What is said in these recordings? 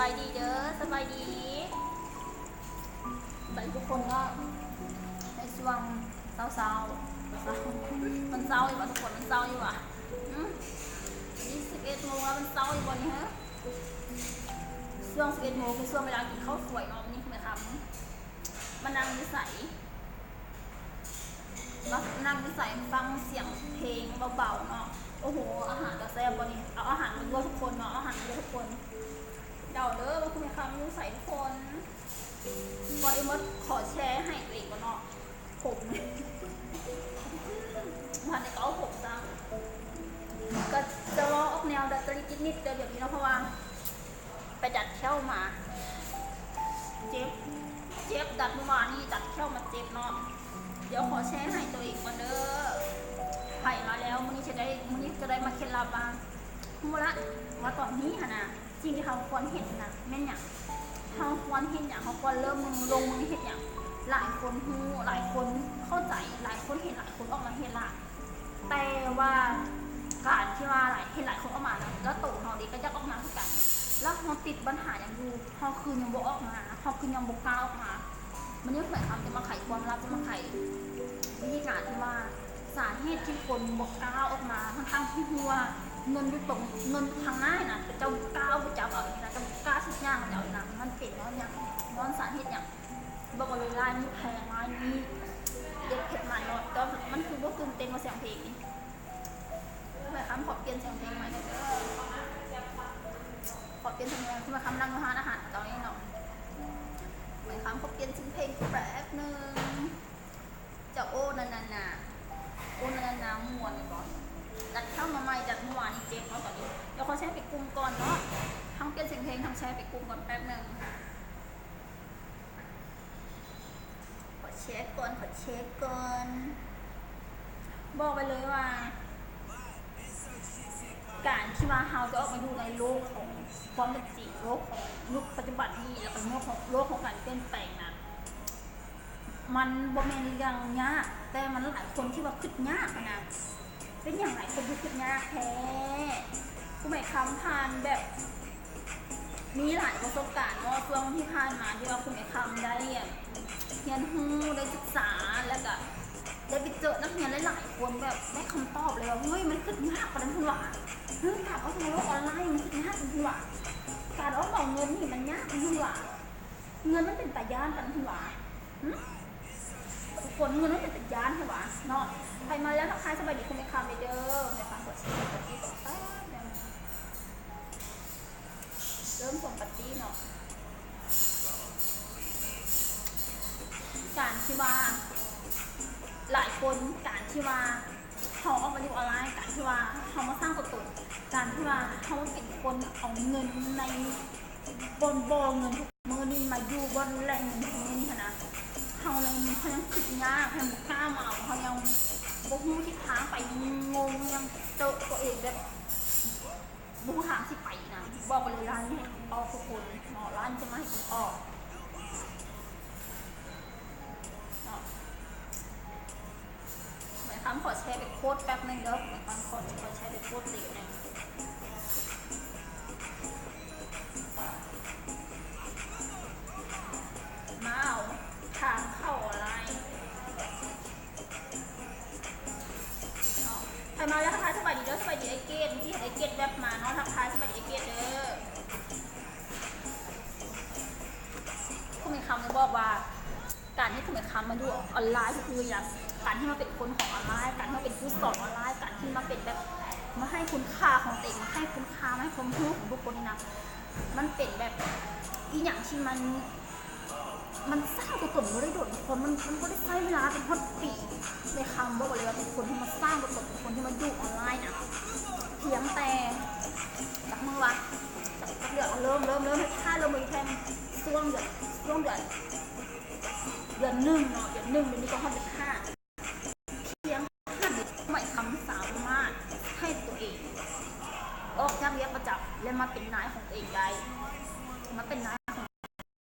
ສະບາຍດີເດີ ສະບາຍດີ ສະບາຍດີທຸກຄົນເນາະ ໃນຊ່ວງເຊົ້າໆ ມັນເຊົ້າຢູ່ຫວາ ທຸກຄົນ ມັນເຊົ້າຢູ່ຫວາ? ອືມ ນີ້ສິບເອັດໂມງແລ້ວ ມັນເຊົ້າຢູ່ບໍ່ນີ້ເຮີ? ຊ່ວງສິບເອັດໂມງ ເປັນຊ່ວງເວລາກິນເຂົ້າສວຍເນາະ ມື້ນີ້ແມ່ຄຳ ມານັ່ງຢູ່ໃສ? ມານັ່ງຢູ່ໃສ ຟັງສຽງເພງເບົາໆເນາະ. ໂອ້ໂຫ ອາຫານກະແຊບບໍ່ນີ້? ເອົາອາຫານມາດ້ວຍທຸກຄົນເນາະ ເອົາອາຫານມາດ້ວຍທຸກຄົນ. ເດົາເດີວ່າຄຸນແມ່ຄຳຢູ່ໃສທຸກຄົນ. ກ່ອນອື່ນໝົດ ຂໍແຊໃຫ້ຕົວເອງກ່ອນເນາະ ຜົມ ບໍ່ທັນໄດ້ເກົາຜົມຊ້ຳ. ກະຈະເວົ້າອອກແນວດັດຈະລິດນິດໆເດີ ດຽວນີ້ເນາະ ເພາະວ່າ ໄປດັດແຂ້ວມາ ເຈັບ ເຈັບ ດັດມື້ວານນີ້ ດັດແຂ້ວມາເຈັບເນາະ. ດຽວຂໍແຊໃຫ້ຕົວເອງກ່ອນເດີ ໃຜມາແລ້ວ ມື້ນີ້ຈະໄດ້ ມື້ນີ້ຈະໄດ້ມາເຄັດລັບວ່າ ຮູ້ລະວ່າຕອນນີ້ຫັ້ນນະ ສິ່ງທີ່ເຮົາຄວນເຮັດຫັ້ນນະແມ່ນຫຍັງ? ເຮົາຄວນເຮັດຫຍັງ? ເຮົາຄວນເລີ່ມລົງມືເຮັດຫຍັງ? ຫຼາຍຄົນຮູ້ ຫຼາຍຄົນເຂົ້າໃຈ ຫຼາຍຄົນເຫັນ ຫຼາຍຄົນອອກມາເຮັດລະ. ແຕ່ວ່າການທີ່ວ່າຫຼາຍ ເຫັນຫຼາຍຄົນອອກມານະ ແລ້ວໂຕເຮົາເດກະຢາກອອກມາຄືກັນ ແລ້ວເຮົາຕິດບັນຫາຫຍັງຢູ່? ເຮົາຄືຍັງບໍ່ອອກມາ ເຮົາຄືຍັງບໍ່ກ້າອອກມາ. ມື້ນີ້ແມ່ຄຳຈະມາໄຂຄວາມລັບ ຈະມາໄຂວິທີການທີ່ວ່າ ສາເຫດທີ່ຄົນບໍ່ກ້າອອກມາ ທັງໆທີ່ຮູ້ວ່າເງິນຢູ່ຕົງ ເງິນຢູ່ທາງໜ້ານະ ແຕ່ເຈົ້າກ້າບໍ່ຈັບເອົາເອງນະ ເຈົ້າກ້າສິຍ່າງເອົາເອງນະ ມັນເປັນຍ້ອນຫຍັງ? ຍ້ອນສາເຫດຫຍັງ? ບອກໄປເລີຍ ລາຍນີ້ແພງ ລາຍນີ້ເດັດເຜັດມັນເນາະ. ແຕ່ວ່າມັນຄືບໍ່ຕື່ນເຕັ້ນວ່າສຽງເພງນີ້ ແມ່ຄຳຂໍປ່ຽນສຽງເພງໃໝ່ແດ່ເດີ ຂໍປ່ຽນສຽງເພງ. ແມ່ຄຳນັ່ງຢູ່ຮ້ານອາຫານຕອນນີ້ເນາະ ແມ່ຄຳຂໍປ່ຽນສຽງເພງແປັບໜຶ່ງ. ຈະໂອ້ນານານາ ໂອ້ນານານາ ມ່ວນແມ່ນບໍ່? ດັດເຂົ້າມາໃໝ່ ດັດມື້ວານນີ້ເຈັບເນາະ ຕອນນີ້. ດຽວຂໍແຊໄປກຸ່ມກ່ອນເນາະ ທັງປ່ຽນສຽງເພງ ທັງແຊໄປກຸ່ມກ່ອນແປັບໜຶ່ງ. ຂໍແຊກ່ອນ ຂໍແຊກ່ອນ. ບອກໄປເລີຍວ່າ ການທີ່ວ່າເຮົາຈະອອກມາຢູ່ໃນໂລກຂອງຄວາມເປັນຈິງ ໂລກຂອງຍຸກປັດຈຸບັນນີ້ ແລ້ວກະໂລກຂອງ ໂລກຂອງການປ່ຽນແປງນະ ມັນບໍ່ແມ່ນເລື່ອງຍາກ ແຕ່ມັນຫຼາຍຄົນທີ່ວ່າຄຶດຍາກຫັ້ນນະ. ເປັນຫຍັງຫຼາຍຄົນຄືຄຶດຍາກແທ້? ຄູແມ່ຄຳຜ່ານແບບ ມີຫຼາຍປະສົບການເນາະ ຊ່ວງທີ່ຜ່ານມາ ທີ່ວ່າຄູແມ່ຄຳໄດ້ ອັນ ຮຽນຮູ້ ໄດ້ສຶກສາ ແລ້ວກະໄດ້ໄປເຈີນັກຮຽນຫຼາຍໆຄົນ ແບບໄດ້ຄຳຕອບເລີຍວ່າ ເຮີ້ຍ ມັນຄຶດຍາກປານນັ້ນພຸ້ນຫວາ? ເຮີ້ຍ ການອອກມາໂລກອອນລາຍມັນຄຶດຍາກປານນັ້ນພຸ້ນຫວາ? ການອອກມາເອົາເງິນນີ້ມັນຍາກປານນັ້ນພຸ້ນຫວາ? ຫື ທຸກຄົນ ເງິນມັນເປັນຕາຢ້ານແທ້ຫວາເນາະ. ໃຜມາແລ້ວທັກທາຍສະບາຍດີຄູແມ່ຄຳເດີ ແມ່ຄຳກົດ ກົດຕິດຕາມ ເລີ່ມຊົມປາຕີ້ເນາະ. ການທີ່ວ່າຫຼາຍຄົນ ການທີ່ວ່າເຮົາອອກມາຢູ່ອອນລາຍ ການທີ່ວ່າເຮົາມາສ້າງຕົວຕົນ ການທີ່ວ່າເຮົາມາເປັນຄົນເອົາເງິນໃນ ບ່ອນບໍ່ເງິນທຸກມື້ນີ້ ມາຢູ່ບ່ອນແຫຼ່ງເງິນທຸກມື້ນີ້ຫັ້ນນະ ເຮົາຍັງ ເຮົາຍັງຄຶດຍາກ ເຮົາຍັງບໍ່ກ້າມາເອົາ ເຮົາຍັງບໍ່ຮູ້ທິດທາງໄປ ຍັງງົງ ຍັງເຈີຕົວເອງແບບບໍ່ຮູ້ທາງຊິໄປນະ. ບອກໄປເລີຍ ຮ້ານນີ້ໃຫ້ຄຳຕອບທຸກຄົນເນາະ ຮ້ານນີ້ຈະມາໃຫ້ຄຳຕອບເນາະ. ແມ່ຄຳຂໍແຊໄປໂຄດແປັບໜຶ່ງເດີ ແມ່ຄຳຂໍ ຂໍແຊໄປໂຄດເລັກໜຶ່ງ ມາເອົາທາງເຂົ້າອອນລາຍເນາະ. ໃຜມາແລ້ວທັກທາຍສະບາຍດີເດີ ສະບາຍດີອ້າຍເກດ ທີ່ເຫັນອ້າຍເກດແວັບມາເນາະ ທັກທາຍສະບາຍດີອ້າຍເກດເດີ. ຄືແມ່ຄຳໄດ້ບອກວ່າ ການທີ່ຄູແມ່ຄຳມາຢູ່ອອນລາຍທຸກມື້ນີ້ນະ ການທີ່ມາເປັນຄົນຂອງອອນລາຍ ການທີ່ມາເປັນຜູ້ສອນອອນລາຍ ການທີ່ມາເປັນແບບ ມາໃຫ້ຄຸນຄ່າຂອງຕົວເອງ ມາໃຫ້ຄຸນຄ່າ ມາໃຫ້ຄວາມຮູ້ຂອງທຸກຄົນນີ້ນະ ມັນເປັນແບບອີ່ຫຍັງທີ່ມັນ ມັນສ້າງຕົວຕົນບໍ່ໄດ້ດົນ ທຸກຄົນ ມັນ ມັນບໍ່ໄດ້ໃຊ້ເວລາເປັນຮອດປີ. ແມ່ຄຳບອກໄວ້ເລີຍວ່າເປັນຄົນທີ່ມາສ້າງຕົວຕົນ ເປັນຄົນທີ່ມາຢູ່ອອນລາຍນະ ພຽງແຕ່ຈັກມື້ວະ ຈັກ ຈັກເດືອນ ເລີ່ມ ເລີ່ມ ເລີ່ມ ຖ້າເລີ່ມເລີຍແຄ່ຊ່ວງເດືອນ ຊ່ວງເດືອນ ເດືອນໜຶ່ງເນາະ ເດືອນໜຶ່ງ ດຽວນີ້ກະຮອດເດືອນຫ້າ ພຽງແຄ່ໃໝ່ຄຳສາມາດໃຫ້ຕົວເອງອອກຈາກວຽກປະຈຳ ແລະ ມາເປັນນາຍຂອງຕົວເອງໄດ້ ມາເປັນນາຍຂອງ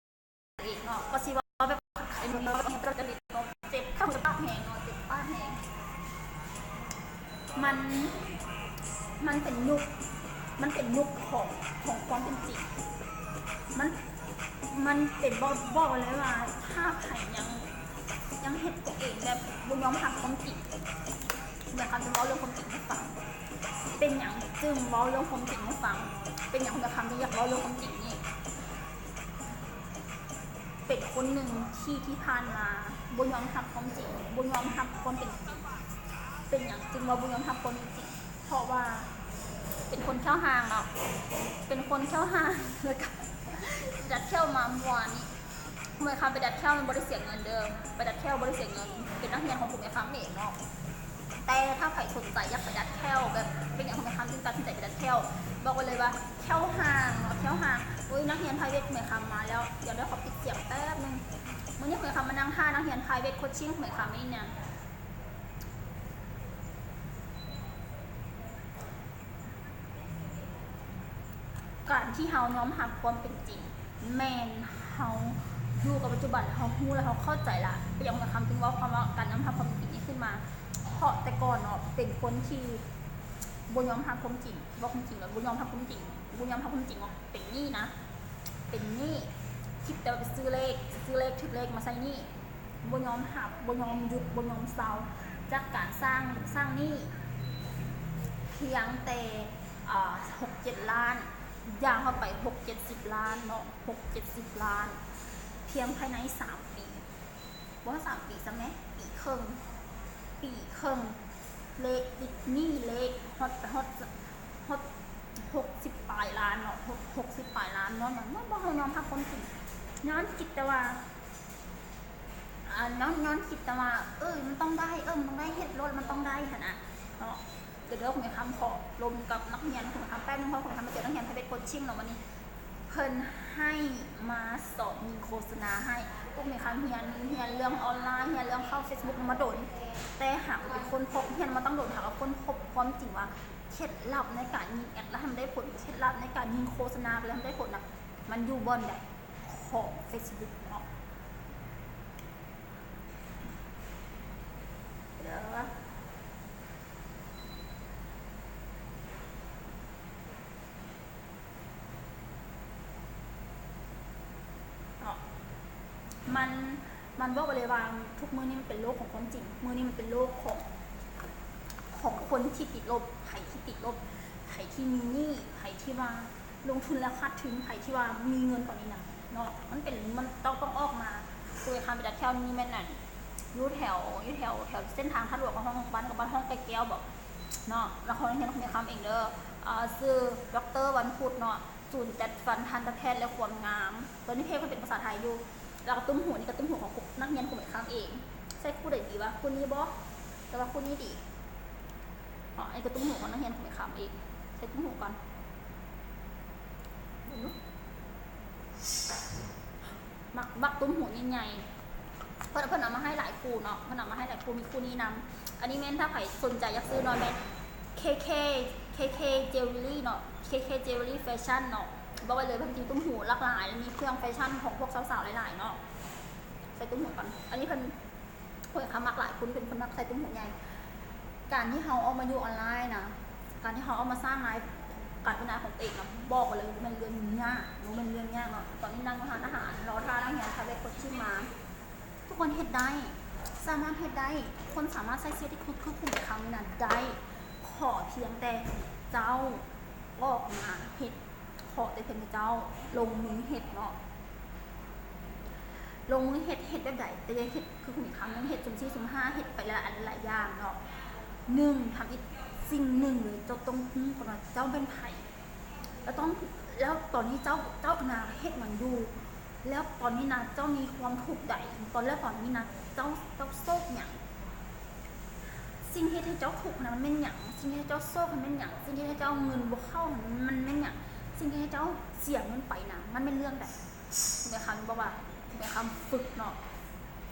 ຕົວເອງເນາະ ກະຊິເວົ້າແບບຂາຍເນາະ ເຈັບ ເຈັບປາກແຮງເນາະ ເຈັບປາກແຮງ. ມັນ ມັນເປັນຍຸກ ມັນເປັນຍຸກຂອງ ຂອງຄວາມເປັນຈິງ ມັນ ມັນເປັນ ບອກ ບອກໄດ້ເລີຍວ່າ ຖ້າໃຜຍັງ ຍັງເຮັດຕົວເອງແບບບໍ່ຍອມຮັບຄວາມຈິງ, ແມ່ຄຳຈະເວົ້າເລື່ອງຄວາມຈິງໃຫ້ຟັງ. ເປັນຫຍັງຈຶ່ງເວົ້າເລື່ອງຄວາມຈິງໃຫ້ຟັງ? ເປັນຫຍັງແມ່ຄຳຈຶ່ງຢາກເວົ້າເລື່ອງຄວາມຈິງນີ້? ເປັນຄົນໜຶ່ງທີ່ ທີ່ຜ່ານມາບໍ່ຍອມຮັບຄວາມຈິງ, ບໍ່ຍອມຮັບຄວາມເປັນຈິງ. ເປັນຫຍັງຈຶ່ງວ່າບໍ່ຍອມຮັບຄວາມເປັນຈິງ? ເພາະວ່າເປັນຄົນແຂ້ວຫ່າງເນາະ, ເປັນຄົນແຂ້ວຫ່າງ ແລ້ວກະດັດແຂ້ວມາເມື່ອວານນີ້. ຄູແມ່ຄຳໄປດັດແຂ້ວ ມັນບໍ່ໄດ້ເສຍເງິນເດີ, ໄປດັດແຂ້ວບໍ່ໄດ້ເສຍເງິນ, ເປັນນັກຮຽນຂອງຄູແມ່ຄຳເອງເນາະ. ແຕ່ຖ້າໃຜສົນໃຈຢາກໄປດັດແຂ້ວ ແບບເປັນຫຍັງຄູແມ່ຄຳຈຶ່ງຕັດສິນໃຈໄປດັດແຂ້ວ? ບອກໄວ້ເລີຍວ່າແຂ້ວຫ່າງເນາະ, ແຂ້ວຫ່າງ. ໂອ້ຍ ນັກຮຽນ private ຄູແມ່ຄຳມາແລ້ວ, ດຽວ ດຽວຂໍປິດສຽງແປັບໜຶ່ງ. ມື້ນີ້ຄູແມ່ຄຳມານັ່ງຖ້ານັກຮຽນ private coaching ຄູແມ່ຄຳນີ້ນະ. ການທີ່ເຮົາຍອມຮັບຄວາມເປັນຈິງ ແມ່ນເຮົາຢູ່ກັບປັດຈຸບັນ ເຮົາຮູ້ແລ້ວ ເຮົາເຂົ້າໃຈລະ. ເປັນຫຍັງຄູແມ່ຄຳຈຶ່ງເວົ້າຄຳວ່າການຍອມຮັບຄວາມເປັນຈິງນີ້ຂຶ້ນມາ? ເພາະແຕ່ກ່ອນເນາະ ເປັນຄົນທີ່ບໍ່ຍອມຮັບຄວາມຈິງ, ເວົ້າຄວາມຈິງແລ້ວ ບໍ່ຍອມຮັບຄວາມຈິງ, ບໍ່ຍອມຮັບຄວາມຈິງວ່າເປັນໜີ້ນະ, ເປັນໜີ້. ຄິດແຕ່ວ່າໄປຊື້ເລກ, ຊື້ເລກ ຖືກເລກມາໃສ່ໜີ້. ບໍ່ຍອມຮັບ, ບໍ່ຍອມຢຸດ, ບໍ່ຍອມເຊົາ ຈາກການສ້າງ, ສ້າງໜີ້ ພຽງແຕ່ ອ່າ ຫົກເຈັດລ້ານ, ຢ່າງເຂົ້າໄປຫົກເຈັດສິບລ້ານເນາະ, ຫົກເຈັດສິບລ້ານ ພຽງພາຍໃນສາມປີ, ບໍ່ຮອດສາມປີຊ້ຳແມ, ປີເຄິ່ງ, ປີເຄິ່ງ ເລກຕິດໜີ້ເລກ ຮອດ ຮອດ ຮອດຫົກສິບປາຍລ້ານເນາະ, ຫົກ ຫົກສິບປາຍລ້ານ. ຍ້ອນຫຍັງ? ຍ້ອນບໍ່ເຮົາຍອມຮັບຄວາມຈິງ, ຍ້ອນຄິດແຕ່ວ່າ ອ່າ ຍ້ອນ ຍ້ອນຄິດແຕ່ວ່າ ເອີ ມັນຕ້ອງໄດ້, ເອີ ມັນຕ້ອງໄດ້, ເຮັດໂລດ ມັນຕ້ອງໄດ້ຫັ້ນນະເນາະ. ດຽວເດີ ຄູແມ່ຄຳຂໍລົມກັບນັກຮຽນຄູແມ່ຄຳແປັບໜຶ່ງ ເພາະຄູແມ່ຄຳມາເຈີນັກຮຽນ private coaching ເນາະ ມື້ນີ້. ເພິ່ນໃຫ້ມາສອນຍິງໂຄສະນາໃຫ້. ພວກແມ່ຄຳຮຽນ ຮຽນເລື່ອງອອນລາຍ, ຮຽນເລື່ອງເຂົ້າ Facebook ມາດົນ, ແຕ່ຫາກເປັນຄົ້ນພົບ, ຮຽນມາຕັ້ງດົນ, ຫາກວ່າຄົ້ນພົບຄວາມຈິງວ່າ ເຄັດລັບໃນການຍິງແອັດແລ້ວໃຫ້ມັນໄດ້ຜົນ, ເຄັດລັບໃນການຍິງໂຄສະນາແລ້ວໃຫ້ມັນໄດ້ຜົນນະ, ມັນຢູ່ບ່ອນໃດ? ຂອງ Facebook ເນາະ. ເດີ ເນາະ ມັນ ມັນບອກໄວ້ເລີຍວ່າ ທຸກມື້ນີ້ມັນເປັນໂລກຂອງຄວາມຈິງ, ມື້ນີ້ມັນເປັນໂລກຂອງ ຂອງຄົນທີ່ຕິດລົບ, ໃຜທີ່ຕິດລົບ, ໃຜທີ່ມີໜີ້, ໃຜທີ່ວ່າລົງທຶນແລ້ວຂາດທຶນ, ໃຜທີ່ວ່າມີເງິນຕອນນີ້ນະ ເນາະ. ມັນເປັນ ມັນຕ້ອງ ຕ້ອງອອກມາ. ຄືຄຳໄປດັດແຂ້ວນີ້ແມ່ນນັ້ນ ຢູ່ແຖວ ຢູ່ແຖວ ແຖວເສັ້ນທາງທາດຫຼວງ ບ້ານ ບ້ານ ບ້ານຮ່ອງໄກ່ແກ້ວບໍ ເນາະ. ນະຄອນນາຍກ ແມ່ຄຳເອງເດີ. ເອີ ຊື່ ດຣ. ວັນພຸດ ເນາະ, ສູນຈັດຟັນທັນຕະແພດ ແລະ ຄວາມງາມ. ຕອນນີ້ເພຈເພິ່ນເປັນພາສາໄທຢູ່. ແລ້ວກະຕຸ້ມຫູນີ້ກະຕຸ້ມຫູຂອງນັກຮຽນຂອງແມ່ຄຳເອງ. ໃສ່ຄູ່ໃດດີວະ? ຄູ່ນີ້ບໍ? ແຕ່ວ່າຄູ່ນີ້ດີ. ເນາະ ອັນນີ້ກະຕຸ້ມຫູຂອງນັກຮຽນຂອງແມ່ຄຳເອງ. ໃສ່ຕຸ້ມຫູກ່ອນ. ເບິ່ງດູ. ມັກ ມັກຕຸ້ມຫູໃຫຍ່ໆ. ເພິ່ນ ເພິ່ນເອົາມາໃຫ້ຫຼາຍຄູ່ເນາະ, ເພິ່ນເອົາມາໃຫ້ຫຼາຍຄູ່, ມີຄູ່ນີ້ນຳ. ອັນນີ້ແມ່ນຖ້າໃຜສົນໃຈຢາກຊື້ເນາະ ແມ່ນ ເຄເຄ ເຄເຄ Jewelry ເນາະ, ເຄເຄ Jewelry Fashion ເນາະ. ບອກໄວ້ເລີຍ ເພິ່ນມີຕຸ້ມຫູຫຼາກຫຼາຍ ມີເຄື່ອງແຟຊັ່ນຂອງພວກສາວໆຫຼາຍໆເນາະ. ໃສ່ຕຸ້ມຫູກ່ອນ. ອັນນີ້ເພິ່ນ ຂ້ອຍຄະມັກຫຼາຍ, ຜູ້ນີ້ເປັນຄົນມັກໃສ່ຕຸ້ມຫູໃຫຍ່. ການທີ່ເຮົາອອກມາຢູ່ອອນລາຍນະ, ການທີ່ເຮົາອອກມາສ້າງລາຍ ການເປັນນາຍຂອງຕົວເອງນະ, ບອກໄວ້ເລີຍ ບໍ່ແມ່ນເລື່ອງຍາກ, ບໍ່ແມ່ນເລື່ອງຍາກເນາະ. ຕອນນີ້ນັ່ງຢູ່ຮ້ານອາຫານ ລໍຖ້ານັກຮຽນ private coaching ມາ. ທຸກຄົນເຮັດໄດ້, ສາມາດເຮັດໄດ້, ທຸກຄົນສາມາດໃຊ້ຊີວິດທີ່ຄື ຄືຄຸມຄຳນີ້ນະໄດ້. ຂໍພຽງແຕ່ເຈົ້າອອກມາເຮັດ. ຂໍແຕ່ພຽງແຕ່ເຈົ້າລົງມືເຮັດເນາະ, ລົງມືເຮັດ, ເຮັດແບບໃດ? ແຕ່ຢ່າເຮັດຄືຄຸມຄຳ, ຍັງເຮັດສຸ່ມສີ່ສຸ່ມຫ້າ, ເຮັດໄປຫຼາຍອັນຫຼາຍຢ່າງເນາະ. ໜຶ່ງ, ທຳອີກສິ່ງໜຶ່ງເລີຍ, ເຈົ້າຕ້ອງຮູ້ກ່ອນວ່າເຈົ້າແມ່ນໃຜ. ແລ້ວຕ້ອງ, ແລ້ວຕອນນີ້ເຈົ້າ, ເຈົ້ານະເຮັດຫຍັງຢູ່? ແລ້ວຕອນນີ້ນະ ເຈົ້າມີຄວາມທຸກໃດ? ຕອນ ແລ້ວຕອນນີ້ນະ ເຈົ້າ, ເຈົ້າໂສກຫຍັງ? ສິ່ງທີ່ເຮັດໃຫ້ເຈົ້າທຸກຫັ້ນນະ ມັນແມ່ນຫຍັງ? ສິ່ງທີ່ເຮັດໃຫ້ເຈົ້າໂສກຫັ້ນແມ່ນຫຍັງ? ສິ່ງທີ່ເຮັດໃຫ້ເຈົ້າເງິນບໍ່ເຂົ້າຫັ້ນ ມັນແມ່ນຫຍັງ? ສິ່ງທີ່ເຮັດໃຫ້ເຈົ້າເສຍເງິນໄປນະ ມັນແມ່ນເລື່ອງໃດ? ແມ່ຄຳບອກວ່າ ແມ່ຄຳຝຶກເນາະ,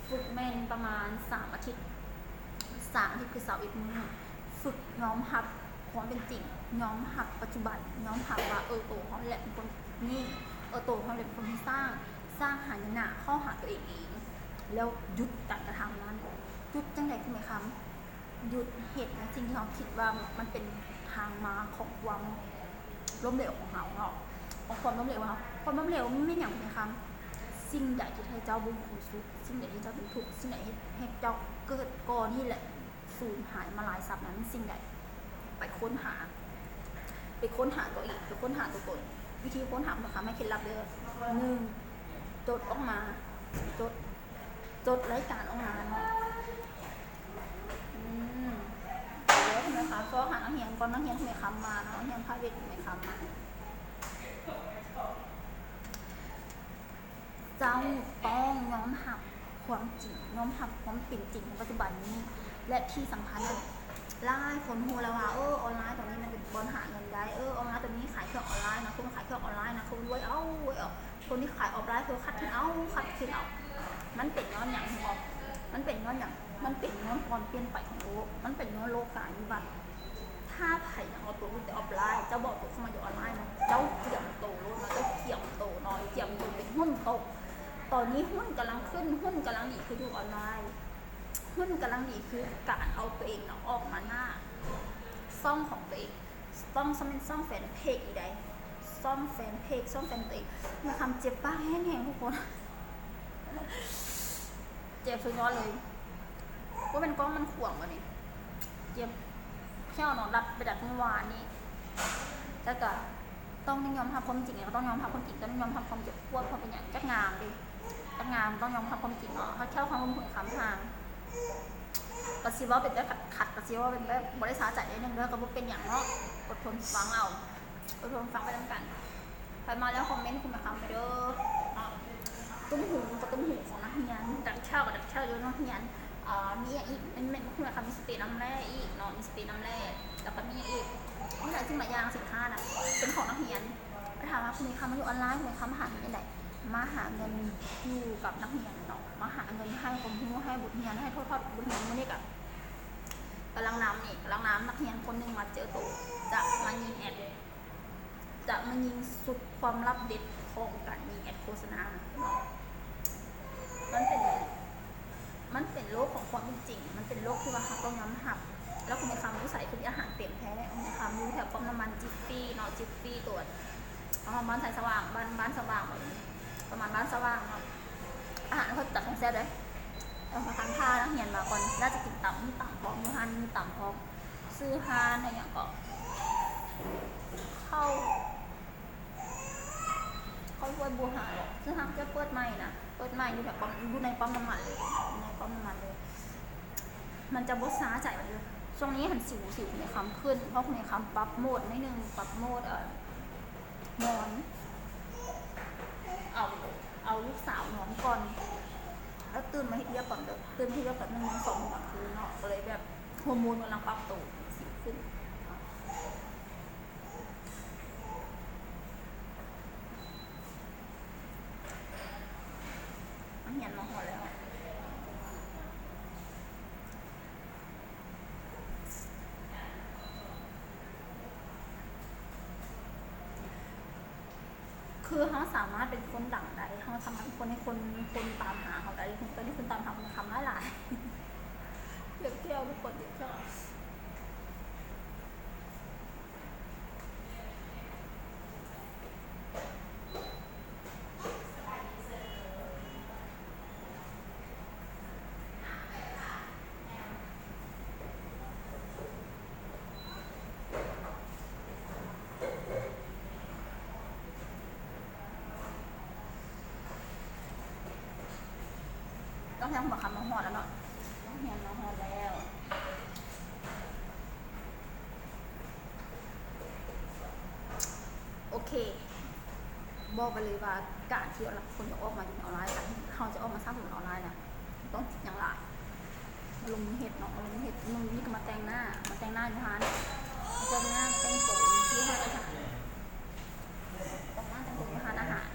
ຝຶກແມ່ນປະມານສາມອາທິດ, ສາມອາທິດຄືຊາວເອັດມື້. ຝຶກຍອມຮັບຄວາມເປັນຈິງ, ຍອມຮັບປັດຈຸບັນ, ຍອມຮັບວ່າ ເອີ ໂຕເຮົາແຫຼະເປັນຄົນນີ້, ເອີ ໂຕເຮົາແຫຼະເປັນຄົນທີ່ສ້າງ, ສ້າງຫາຍະນະເຂົ້າຫາຕົວເອງເອງ, ແລ້ວຢຸດການກະທຳນັ້ນ. ຢຸດຈັ່ງໃດ ຄຸມແມ່ຄຳ? ຢຸດເຮັດໃນສິ່ງທີ່ເຮົາຄິດວ່າມັນເປັນທາງມາຂອງຄວາມລົ້ມເຫຼວຂອງເຮົາເນາະ. ເພ ຄວາມລົ້ມເຫຼວເນາະ ຄວາມລົ້ມເຫຼວມັນແມ່ນຫຍັງ ແມ່ນຄຳ? ສິ່ງໃດທີ່ເຮັດໃຫ້ເຈົ້າບໍ່ມີຄວາມສຸກ, ສິ່ງໃດທີ່ເຈົ້າເປັນທຸກ, ສິ່ງໃດເຮັດ ເຮັດເຈົ້າເກີດກໍ່ນີ້ແຫຼະ ສູນຫາຍມາຫຼາຍຊັບນັ້ນ ສິ່ງໃດ? ໄປຄົ້ນຫາ ໄປຄົ້ນຫາຕົວເອງ ໄປຄົ້ນຫາຕົວຕົນ. ວິທີຄົ້ນຫາ ຄຳໃຫ້ເຄັດລັບເດີ້ ໜຶ່ງ ຈົດອອກມາ ຈົດ ຈົດລາຍການອອກມາເນາະ. ອືມ ເດີ ແມ່ຄຳຊອກຫານັກຮຽນກ່ອນ ນັກຮຽນແມ່ຄຳມາເນາະ ນັກຮຽນພາກວິຊາແມ່ຄຳມາ. ເຈົ້າຕ້ອງຍອມຮັບຄວາມຈິງ ຍອມຮັບຄວາມເປັນຈິງໃນປັດຈຸບັນນີ້ ແລະ ທີ່ສຳຄັນ ຫຼາຍຄົນຮູ້ແລ້ວວ່າ ເອີ ອອນລາຍຕອນນີ້ມັນເປັນບ່ອນຫາເງິນໄດ້ ເອີ ອອນລາຍຕອນນີ້ຂາຍເຄື່ອງອອນລາຍນະ ຄົນຂາຍເຄື່ອງອອນລາຍນະ ຄົນລວຍເອົາ ລວຍເອົາ. ຄົນທີ່ຂາຍອອຟລາຍຄືຂັດທຶນເອົາ ຂັດທຶນເອົາ. ມັນເປັນຍ້ອນຫຍັງ ມັນເປັນຍ້ອນຫຍັງ? ມັນເປັນຍ້ອນຄວາມປ່ຽນໄປຂອງໂລກ ມັນເປັນຍ້ອນໂລກາພິວັດ. ຖ້າໃຜຍັງເອົາຕົວຢູ່ແຕ່ອອຟລາຍ ເຈົ້າບໍ່ເອົາຕົວເຂົ້າມາຢູ່ອອນລາຍນະ ເຈົ້າກຽມໂຕໂລດເນາະ ເຈົ້າກຽມໂຕເນາະ ກຽມໂຕເປັນຫຸ້ນໂຕ. ຕອນນີ້ຫຸ້ນກຳລັງຂຶ້ນ ຫຸ້ນກຳລັງດີຄືຢູ່ອອນລາຍ ຫຸ້ນກຳລັງດີຄືການເອົາຕົວເອງນະອອກມາໜ້າຊ່ອງຂອງຕົວເອງ. ຕ້ອງສ້ອງ ແມ່ນສ້ອງແຟນເພຈອີກໃດ ສ້ອງແຟນເພຈ ສ້ອງແຟນຕົວເອງ. ແມ່ຄຳເຈັບປາກແຮງໆ ທຸກຄົນ ເຈັບສຸດຍອດເລີຍ. ບໍ່ແມ່ນກ້ອງມັນຂວາງບໍ່ນີ້ ເຈັບແຂ້ວເນາະ ດັບໄປດັບມື້ວານນີ້. ແລ້ວກະຕ້ອງໄດ້ຍອມຮັບຄວາມຈິງ ກໍຕ້ອງຍອມຮັບຄວາມຈິງ ຕ້ອງຍອມຮັບຄວາມເຈັບປວດ ເພາະເປັນຫຍັງ? ຈັກງາມເດ ຈັກງາມຕ້ອງຍອມຮັບຄວາມຈິງເນາະ. ເຮົາແຄ່ວຄວາມຮູ້ຄຳທາງ ກໍຊິເວົ້າເປັນແບບຂັດໆ ກໍຊິເວົ້າເປັນແບບບໍ່ໄດ້ສະໃຈໜ້ອຍໜຶ່ງເດີ ກໍບໍ່ເປັນຫຍັງເນາະ ອົດທົນຟັງເອົາ ອົດທົນຟັງໄປນຳກັນ. ໃຜມາແລ້ວຄອມເມັນຄຸນນະຄຳໄປເດີເນາະ. ຕຸ້ມຫູ ກະຕຸ້ມຫູຂອງນັກຮຽນ ດັກແຂ້ວ ກະດັກແຂ້ວຢູ່ນັກຮຽນ. ເອີ ມີຫຍັງອີກ? ແມ່ນ ແມ່ນຄຸນນະຄຳມີສະເປນ້ຳແຮ່ອີກເນາະ ມີສະເປນ້ຳແຮ່ ແລ້ວກະມີຫຍັງອີກ? ມີຫຼາຍສິ່ງຫຼາຍຢ່າງ ສິນຄ້ານະເປັນຂອງນັກຮຽນ. ໄປຖາມວ່າຄຸນນະຄຳມາຢູ່ອອນລາຍ ຄຸນນະຄຳມາຫາເງິນຈັ່ງໃດ? ມາຫາເງິນຢູ່ກັບນັກຮຽນເນາະ ມາຫາເງິນໃຫ້ຄວາມຮູ້ ໃຫ້ບົດຮຽນ ໃຫ້ຖ່າຍທອດບົດຮຽນ. ມື້ນີ້ກະກຳລັງນຳນີ້ ກຳລັງນຳນັກຮຽນຄົນໜຶ່ງມາເຈີໂຕ ຈະມາຍິງແອັດ ຈະມາຍິງສຸດຄວາມລັບເດັດຂອງການຍິງແອັດໂຄສະນາເນາະ. ມັນເປັນ ມັນເປັນໂລກຂອງຄວາມເປັນຈິງ ມັນເປັນໂລກທີ່ວ່າເຮົາຕ້ອງຍອມຮັບ. ແລ້ວຄຸນນະຄຳຢູ່ໃສ? ຄືມີອາຫານເຕັມແທ້. ຄຸນນະຄຳຢູ່ແຖວປ້ອມນ້ຳມັນຈິບຟີເນາະ ຈິບຟີຕົວ ປະມານບ້ານສະຫວ່າງ ບ້ານ ບ້ານສະຫວ່າງ ປະມານບ້ານສະຫວ່າງເນາະ. ອາຫານເຂົາຈັດແຊບເດ້. ເອີ ຄັນພານັກຮຽນມາກ່ອນ ໜ້າຈະກິນຕຳ ມີຕຳພ້ອມ ຢູ່ຫັ້ນມີຕຳພ້ອມ. ຊື່ຮ້ານອີ່ຫຍັງເກາະ ເຂົ້າ ເຂົ້າຫ້ວຍບູຮານ ເອີ ຊື່ຮ້ານຈະເປີດໃໝ່ນະ ເປີດໃໝ່ຢູ່ແຖວປ້ອມ ຢູ່ໃນປ້ອມນ້ຳມັນເລີຍ ຢູ່ໃນປ້ອມນ້ຳມັນເລີຍ. ມັນຈະບໍ່ຊາໃຈເລີຍ. ຊ່ວງນີ້ຫັ້ນສິວ ສິວຄຸນນະຄຳຂຶ້ນ ເພາະຄຸນນະຄຳປັບໂໝດໜ້ອຍໜຶ່ງ ປັບໂໝດ ເອີ ນອນ ເອົາ ເອົາລູກສາວນອນກ່ອນ ແລ້ວຕື່ນມາເຮັດວຽກກ່ອນເດີ ຕື່ນມາເຮັດວຽກແປັບໜຶ່ງ ນອນສອງໂມງກາງຄືນເນາະ ກໍເລີຍແບບ ໂຮໂມນກຳລັງປັບໂຕ ສິວຂຶ້ນ. ນັກຮຽນມາຮອດແລ້ວ. ຄືເຮົາສາມາດເປັນຄົນດັງໄດ້ ເຮົາສາມາດເປັນຄົນໃຫ້ຄົນ ຄົນຕາມຫາເຮົາໄດ້ ຄົນ ຄົນຕາມຫາຄົນນະຄຳຫຼາຍໆ. ເຈັບແຂ້ວທຸກຄົນ ເຈັບແຂ້ວ. ຕ້ອງໃຫ້ຫົວຄ່ຳມາຮອດແລ້ວເນາະ ຕ້ອງຮຽນມາຮອດແລ້ວ. ໂອເຄ ບອກໄປເລີຍວ່າ ການທີ່ຄົນຈະອອກມາຢູ່ໃນອອນລາຍ ການທີ່ເຮົາຈະອອກມາສ້າງສົມມຸດອອນລາຍນະ ຕ້ອງຄິດຫຍັງຫຼາຍ ມາລົງມືເຮັດເນາະ ມາລົງມືເຮັດ. ມື້ນີ້ກະມາແຕ່ງໜ້າ ມາແຕ່ງໜ້າຢູ່ຮ້ານ ມາແຕ່ງໜ້າ ແຕ່ງໂຕຢູ່ຮ້ານອາຫານ ແຕ່ງໜ້າແຕ່ງໂຕຢູ່ຮ້ານອາຫານ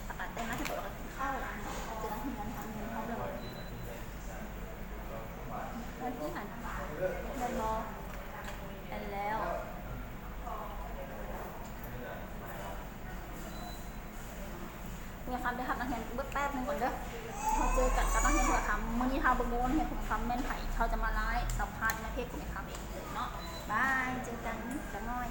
ແລ້ວກະແຕ່ງໜ້າແຕ່ງໂຕ ແລ້ວກະກິນເຂົ້າ ເຈີນັກຮຽນ ທາງເງິນເຮົາເລີຍ. ແມ່ນທີ່ຫັ້ນ ແມ່ນບໍ່? ແມ່ນແລ້ວ. ເມື່ອຄ່ຳໄດ້ຮັບນັກຮຽນເບິດແປັບໜຶ່ງກ່ອນເດີ ເຮົາເຈີກັນກັບນັກຮຽນຫົວຄ່ຳ. ມື້ນີ້ເຮົາເບິ່ງເດີວ່ານັກຮຽນຫົວຄ່ຳແມ່ນໃຜ ເຮົາຈະມາໄລຟ໌ສຳພາດໃນເພຈຂອງແມ່ຄ້າເອງເລີຍເນາະ. ບາຍ ເຈີກັນຈັກໜ້ອຍ.